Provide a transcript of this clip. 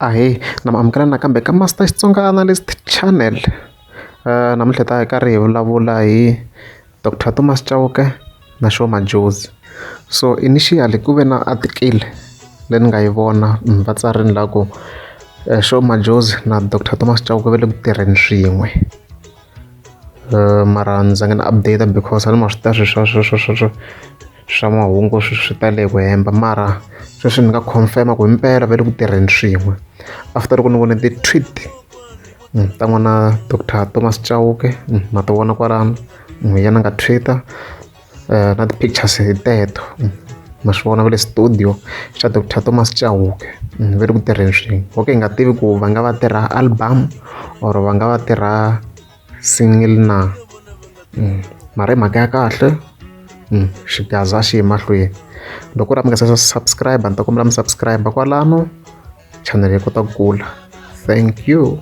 Ahee na mi amukela nakambe ka Master Xitsonga Analyst Channel namuntlha hi ta hi karhi hi vulavula hi Doctor Thomas Chauke na Sho Madjozi so initially ku ve na article leyi ni nga yi vona va tsarini la ku Sho Madjozi na Doctor Thomas Chauke va le ku tirheni swin'we mara ni zange ni update because a ni ma swi tiva swilo swa swa swa swa swa swa mahungu swi tale ku hemba mara sweswi ni nga confirm ku himpela va le ku tirheni swin'we after loko ni vone ti-tweet ta n'wana Doctor Thomas Chauke ma ti vona kwalano hi yena a nga Twitter na ti-pictures hi teto ma swi vona va le studio xa Doctor Thomas Chauke va le ku tirheni swin'we okay hi nga tivi ku va nga va tirha album or va nga va tirha single na mara i mhaka ya kahle xigaza a xi yi mahlweni loko ku ri a mi nga se subscribe ni ta kombela mi subscribe kwalano channel yi kota ku kula thank you.